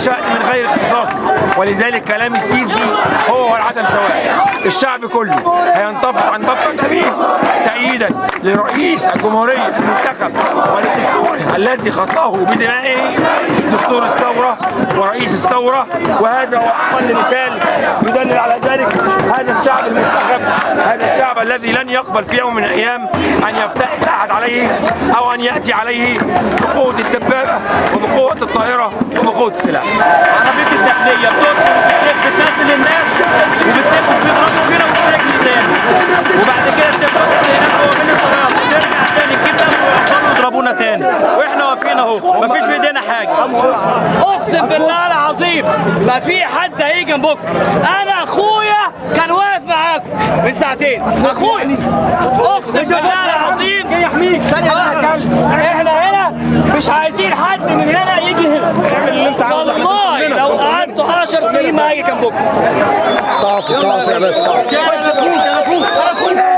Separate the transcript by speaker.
Speaker 1: شأن من غير اختصاصه، ولذلك كلام السيسي هو والعدم سواء. الشعب كله هينتفض عن بكرة أبيه تأييدا لرئيس الجمهورية المنتخب ولدستوره الذي خطاه بدمائه، دستور الثورة ورئيس الثورة. وهذا هو أقل مثال يدلل على ذلك. هذا الشعب المنتخب، هذا الشعب الذي لن يقبل في يوم من الأيام أن يفتح أحد عليه أو أن يأتي عليه بقوة الدبابة وبقوة الطائرة وبقوة السلاح.
Speaker 2: عربية الداخلية بتدخل وبتلف بتنزل الناس وبتسيبهم بيضربوا فينا وبترجع تاني، وبعد كده بتدخل هناك جوه بين الصلاة وترجع تاني تجيب ناس ويفضلوا يضربونا تاني، واحنا واقفين اهو مفيش في ايدينا حاجة.
Speaker 3: اقسم بالله العظيم ما في حد هيجي بكره. انا اخويا كان واقف معاكم من ساعتين، اخويا اقسم بالله العظيم. احنا هنا مش عايزين حد من هنا يجي هنا.
Speaker 4: اعمل اللي انت عاوزه.
Speaker 3: والله لو قعدتوا 10 سنين ما هاجي كان بكره.
Speaker 5: صافي صافي يا باشا.
Speaker 3: انا اخوك انا اخوك انا اخوك.